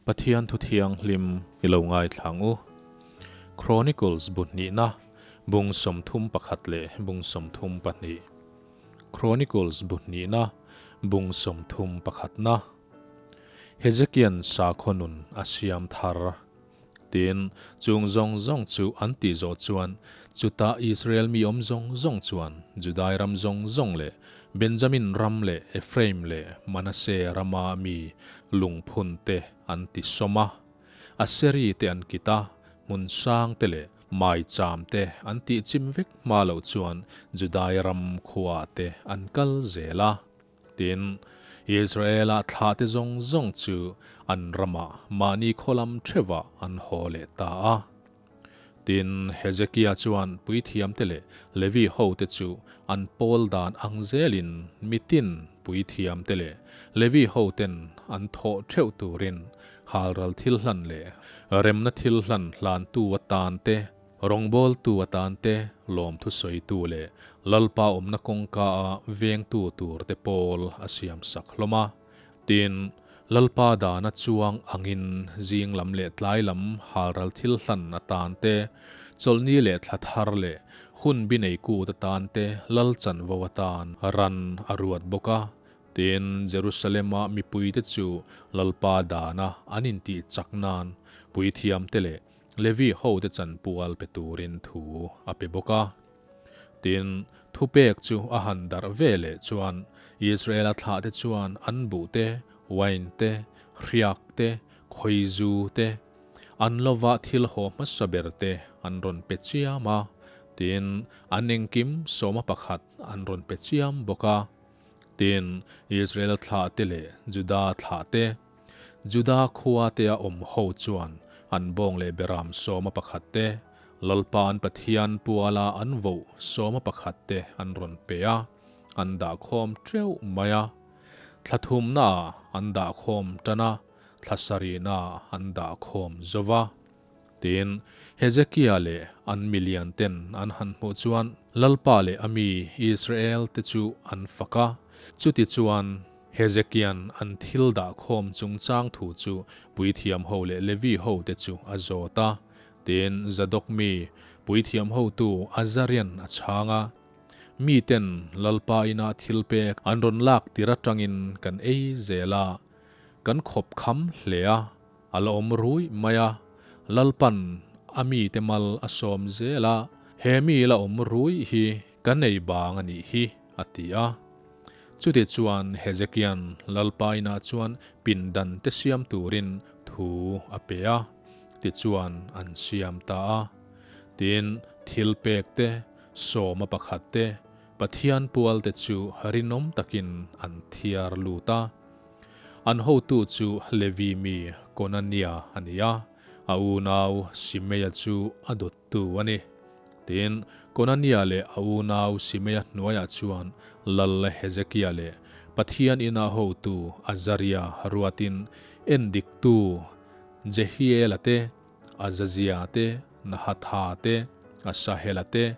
Pathian thu thianghlim i lo ngaithla ang u. Chronicles bu hnihna, bung 31 leh bung 32. Chronicles bu hnihna, bung 31 na. Hezekian sakhaw nun a siam thar. Tin, chung zawng zawng chu an tih zawh chuan, chutah Israel mi awm zawng zawng chuan Judai ram zawng zawng leh Benjamin ram leh Ephraim leh Manasseh rama mi lungphun te an ti sawm a. Aseri te an kit a, hmun sang te leh maicham te an tih chim vek hma loh chuan Judai ram khuaah te an kal zel a. Tin, Israela thlahte zawng zawng chu an ramah mahni khawlam theuhah an haw leh ta a. Tin, Hezekia chuan puithiamte leh Levi hote chu an pawl dan ang zelin mitin puithiamte leh Levi hoten an thawh theuh turin halral thil hlan leh remna thil hlan hlantu atan te, Rawngbawltu atan te, lawmthu sawitu leh Lalpa awmna kawngka a vengtu tur te pawl a siam sak hlawm a. Tin, Lalpa dana chuang angin zing lam leh tlai lam halral thil hlan atan te, chawlhni leh thla thar leh hun bi nei kut atan te Lal chanvo atan ran a ruat bawk a. Tin, Jerusalem-a mipuite chu Lalpa dana an intih chak nan puithiamte leh Levi hote chanpual pe turin thu a pe bawk a. Tin, thupek chu a han darh ve leh chuan Israela thlahte chuan an buh te, wine te, hriak te, khawizu te, an lova thil haw hmasa ber te an rawn pe chiam a. Tin, an engkim sawma pakhat an rawn pe chiam bawk a. Tin, Israela thlahte leh Juda thlahte, Juda khuatea awm ho chuan an bawng leh beram sawma pakhat te, Lalpa an Pathian puala an voh sawma pakhat te an rawn pe a, an dahkhawm teuh mai a. Thla thumnaah an dahkhawm tan a, thla sarihnaah an dahkhawm zo va. Tin, Hezekia leh an milian ten an han hmuh chuan Lalpa leh a mi Israel te chu an fak a, chutichuan Hezekia'n an thil dah khawm chungchang thu chu puithiam ho leh Levi ho te chu a zawt a. Tin, Zadok mi, puithiam hotu Azaria'n a chhang a, Miten Lalpa inah thil pek an rawn lak tir atangin kan ei zel a, kan khawp kham hle a, a la awm rui mai a, Lalpa'n a mite mal a sawm zel a, he mi la awm rui hi kan ei bang a nih hi, a ti a. Chuti chuan Hezekia'n Lalpa inah chuan pindan te siam turin thu a pe a, tichuan an siam ta a. Tin, thil pek te, sawma pakhat te, Pathian pual te chu rinawm takin an thiar lut a. An hotu chu Levi mi Konania a ni a, a unau Simeia chu a dawttu a ni. Tin, Konania leh a unau Simeia hnuaiah chuan Lal Hezekia leh Pathian ina hotu Azaria ruatin endiktu Jehiela te, Azazia te, Nahatha te, Asahela te,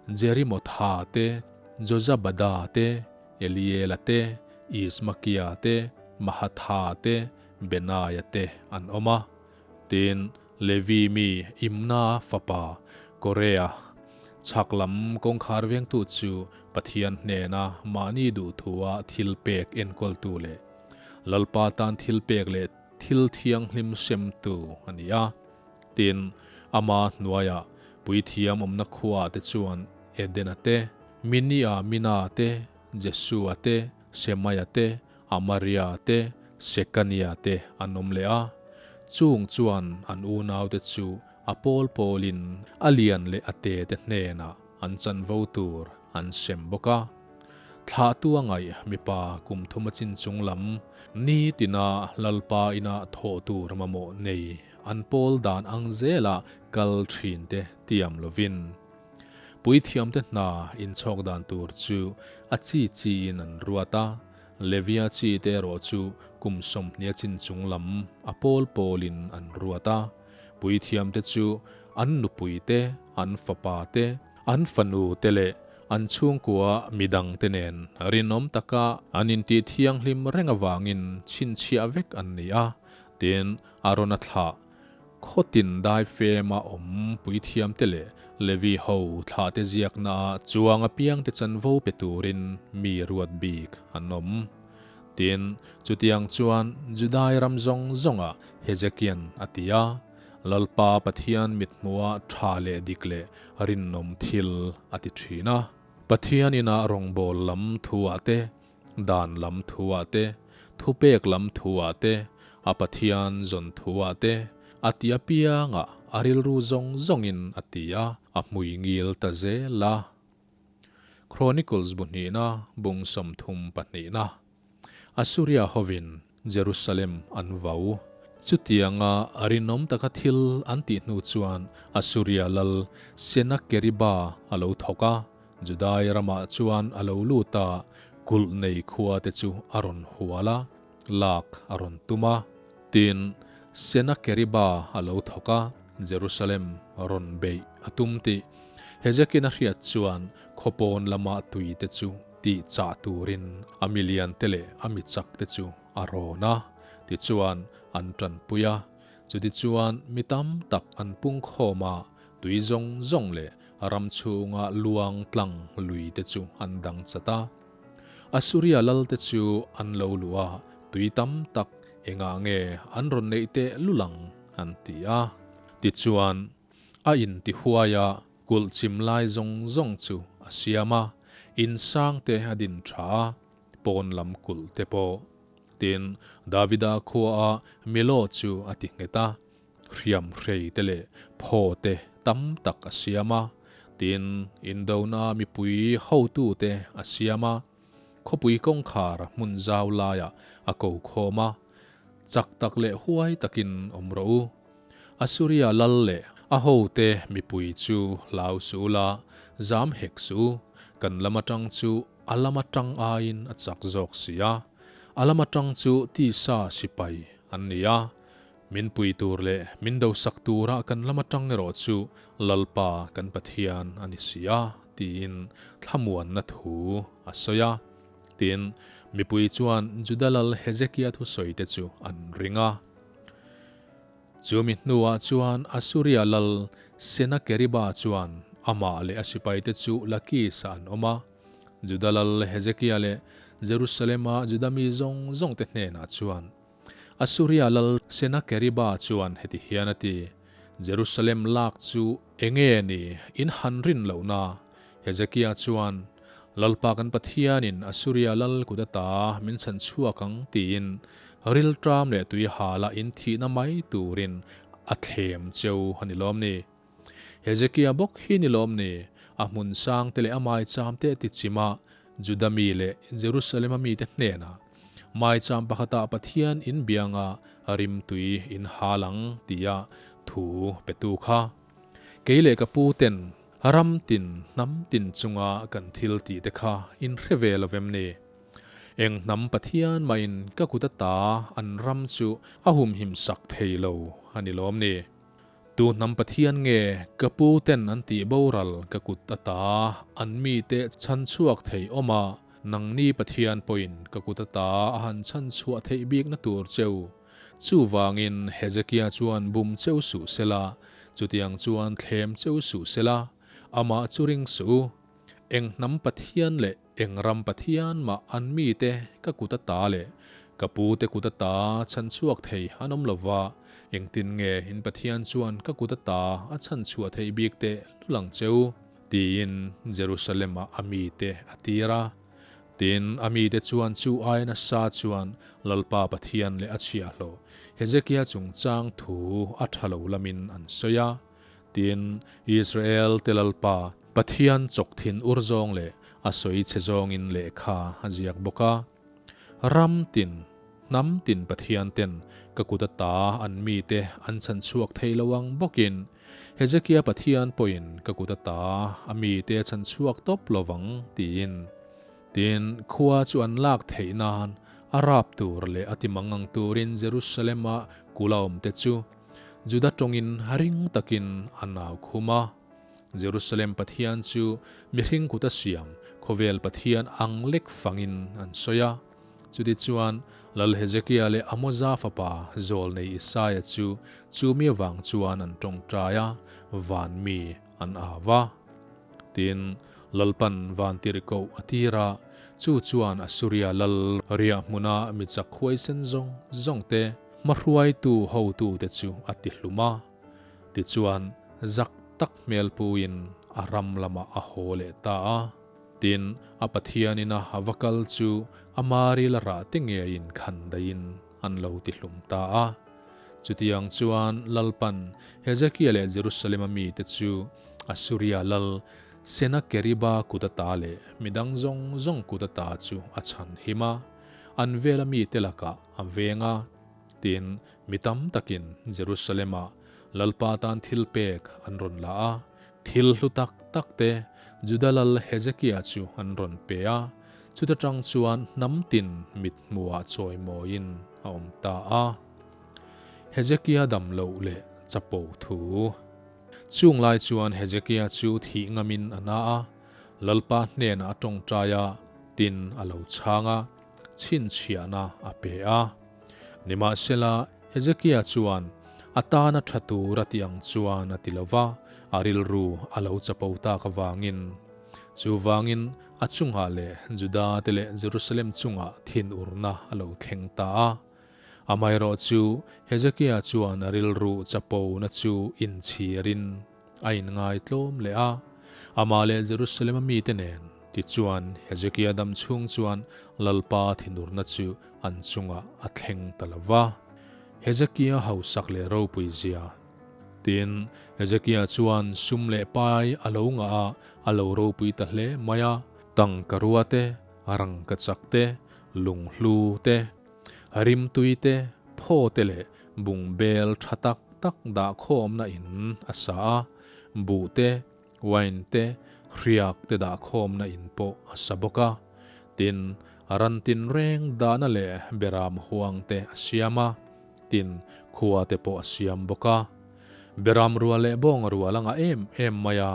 Jerimotha te, Jozabada te, Eliela te, Ismakia te, Mahatha te, Benaia te an awm a. Tin, Levi mi Imna fapa Korea, chhak lam kawngkhar vengtu chu Pathian hnena mahni duhthua thil pek enkawltu leh Lalpa tan thil pek leh thil thianghlim semtu a ni a. Tin, ama hnuaiah puithiam awmna khuaah te chuan Edena te, Minia Mina te, Jesua te, Shemaia te, Amaria te, Sekania te an awm leh a. Chung chuan an unaute chu a pawl pawlin a lian leh a te te hnenah an chanvo tur an sem bawk a. Thlahtu a ngaih mipa kum thum a chin chung lam ni tina Lalpa ina thawh tur mamawh nei an pawl dan ang zela kal thin te tiam lovin Puithiamte hna inchhawk dan tur chu a chi chiin an ruat a, Levia chi te erawh chu kum 20 a chin chung lam a pawl pawlin an ruat a. Puithiamte chu an nupui te, an fapa te, an fanu te leh an chhungkua midangte nen rinawm taka an intih thianghlim reng avangin chhinchhiah vek an ni a. Tin, Arona thlah, Khawtin daifema awm puithiamte leh Levi ho thlahte ziaknaah chuang apiangte chanvo pe turin mi ruat bik an awm. Tin, chutiang chuan Judai ram zawng zawngah Hezekia'n a ti a, Lalpa Pathian mithmuha tha leh dik leh rinawm thil a ti thin a. Pathian inah rawngbawl lam thuah te, Dan lam thuah te, thupek lam thuah te, a Pathian zawn thuah te, a ti apiangah a rilru zawng zawngin a ti a, a hmui ngil ta zel a. Chronicles bu hnihna bung 30 pahnihna. Assuria hovin Jerusalem an vau. Chutianga rinawm taka thil an tih hnu chuan Assuria lal Senakeriba a lo thawk a, Judai ramah chuan a lo lut a, kulh nei khua te chu a rawn hual a, lak a rawn tum a. Tin, Senakeriba a lo thawk a, Jerusalem rawn beih a tum tih Hezekian a hriat chuan khawpawn lama tui te chu tih chah turin a milian te leh a mi chak te chu a rawn a, tichuan an tanpui a. Chutichuan mi tam tak an pung khawm a, tui zawng zawng leh ram chhunga luang tlang lui te chu an dang chat a. Assuria lal te chu an lo luh a, tui tam tak engah nge an rawn neih teh lul ang an ti a. Tichuan, a intihuai a, kulh chim lai zawng zawng chu a siam a, in sang te a din tha a, pawn lam kulh te pawh. Tin, Davida khuaa Milo chu a ti nghet a, hriam hrei te leh phaw te tam tak a siam a, tin, indona mipui hotu te a siam a, khawpui kawngkhar hmun zau laiah a ko khawm a, Chak tak leh huai takin awm rawh u. Assuria lal leh a hote mipui chu hlau suh ula, zam hek suh u, kan lam atang chu a lam atang aiin a chak zawk si a, a lam atang chu tisa sipai an ni a, min pui tur leh min dosak tura kan lam atang erawh chu Lalpa kan Pathian a ni si a, tiin thlamuanna thu a sawi a. Tin, mipui chuan Juda lal Hezekia thusawite chu an ring a. Chu mi hnuah chuan Assuria lal Senakeriba chuan amah leh a sipaite chu Lakis-ah an awm a. Juda lal Hezekia leh Jerusalem-a Juda mi zawng zawngte hnenah chuan Assuria lal Senakeriba chuan heti hian a ti, Jerusalem lak chu enge ni in han rin lohna? Hezekia chuan, Lalpa kan Pathianin Assuria lal kut ata min chhan chhuak ang tiin rilṭam leh tui hala in thihna mai turin a thlem cheu a ni lawm ni? Hezekia bawk hi ni lawm ni? A hmun sang te leh a maicham te a ti chim a, Juda mi leh Jerusalema mite hnenah, Maicham pakhatah Pathian in bianga rimtui in hal ang tia thu petu kha. Kei leh ka pu ten ram tin hnam tin chunga kan thil tih te kha in hre ve lo vem ni? Eng hnam Pathian mahin ka kut ata an ram chu a humhim sak thei lo a ni lawm ni? Tu hnam Pathian nge ka pu ten an tih boral ka kut ata an mite chhan chhuak thei awm a, nangni Pathian pawhin ka kut ata a han chhan chhuah theih bikna tur cheu. Chuvangin Hezekia chuan bum cheu suh sela, chutiang chuan thlem cheu suh sela, amah chu ring suh u. Eng hnam Pathian leh eng ram Pathian mah an mite ka kut ata leh ka pute kut ata chhan chhuak thei an awm lo va, engtin nge in Pathian chuan ka kut ata a chhan chhuah theih bik teh lul ang cheu? Tiin Jerusalem-ah a mite a tir a. Tin, a mite chuan chu ai nasa chuan Lalpa Pathian leh a chhiahhlawh Hezekia chungchang thu a tha lo lamin an sawi a. Tin, Israel te Lalpa Pathian chawk thin ur zawng leh a sawi chhe zawngin lehkha a ziak bawk a. Ram tin, hnam tin Pathian ten ka kut ata an mite an chhan chhuak thei lo ang bawkin Hezekia Pathian pawhin ka kut ata a mite a chhan chhuak tawp lo vang tiin. Tin, khua chu an lak theih nan a rap tur leh a ti mangang turin Jerusalem-a kula awmte chu Juda tawngin ring takin a nau khum a. Jerusalem Pathian chu mihring kuta siam khawvel Pathian ang lek fangin an sawi a. Chutichuan, Lal Hezekia leh Amoza fapa Zawlnei Isaia chu chu mi avang chuan an tawngtai a, van mi an au va. Tin, Lalpan van tirhkoh a tir a, chu chuan Assuria lal riah hmuna mi chak huaisen zawng zawng te, hmahruaitu hotute chu a ti hlum a. Tichuan, zak tak hmel puin a ram lamah a haw leh ta a. Tin, a Pathianina a va kal chu a maril a rah te ngeiin khan daihin an lo ti hlum ta a. Chutiang chuan Lalpan Hezekia leh Jerusalema mite chu Assuria lal Senakeriba kut ata leh midang zawng zawng kut ata chu a chhan him a, an vela mite lakah a veng a. Tin, mi tam takin Jerusalema Lalpa tan thilpek an rawn la a, Thil hlu tak tak te Juda lal Hezekia chu an rawn pe a, chuta tang chuan hnam tin mit hmuhah chawimawiin a awm ta a. Hezekia dam loh leh chapo thu. Chung lai chuan Hezekia chu thih ngamin a na a, Lalpa hnenah a tawngtai a, tin a lo chhang a, chhinchhiahna a pe a. Nimahsela, Hezekia chuan a tana tha tur a tih ang chuan a ti lo va, a rilru a lo chapo tak avangin. Chuvangin a chungah leh Juda te leh Jerusalem chungah thinurna a lo thleng ta a. Amaherawhchu Hezekia chuan a rilru chapona chu inchhirin a inngaitlawm leh a, amah leh Jerusalem-a mite nen. Tichuan, Hezekia dam chhung chuan Lalpa thinurna chu an chungah a thleng ta lo va. Hezekia hausak leh ropui zia. Tin, Hezekia chuan sum leh pai a lo ngah a, a lo ropui ta hle mai a, tangka rua te, rangka chak te, lunghlu te, Rimtui te, phaw te leh bungbel tha tak tak dah khawmna in a sa a, buh te, wine te, hriak te dah khawmna in pawh a sa bawk a. Tin, ran tinreng dahna leh beram huang te a siam a, tin, khua te pawh a siam bawk a. Beram rual leh bawng rual a ngah em em mai a,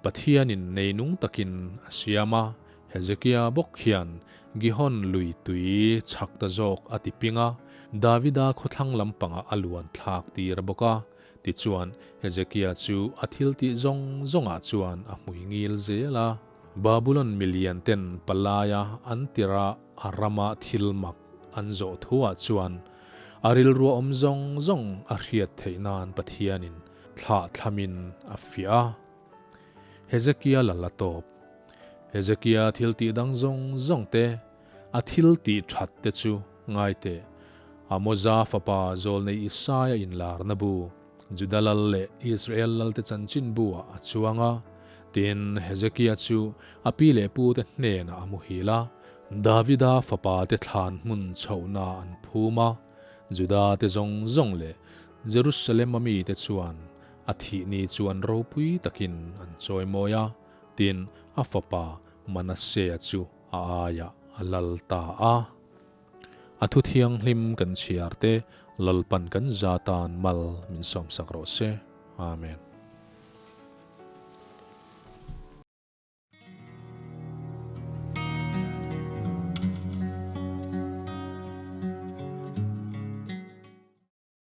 Pathianin neinung takin a siam a, Hezekia bawk hian Gihon lui tui chhak ta zawk a ti ping a, Davida khawthlang lampangah a luan thlak tir bawk a. Tichuan, Hezekia chu a thiltih zawng zawngah chuan a hmui ngil zel a. Babulon milian ten palaia an tirh a a rama thil mak an zawh thuah chuan a rilruah awm zawng zawng a hriat theih nan Pathianin thlah thlamin a fiah a. Hezekia lal a tawp. Hezekia thil tih dang zawng zawng te, a thil tih that te chu ngai teh. Amoza fapa Zawlnei Isaia inlarna bu, Juda lal leh Israel lalte chanchin bu ah a chuang a. Tin, Hezekia chu a pi leh pu te hnenah a muhil a, Davida fapa te thlan hmun chhohna an phum a. Juda te zawng zawng leh Jerusalem a mite chuan A thih ni chuan ropui takin an chawi mawi a, tin, a fapa Manasseh-a chu a aiah a lal ta a. A thu thianghlim kan chhiar te Lalpan kan za tan mal min sawmsak rawh se. Amen.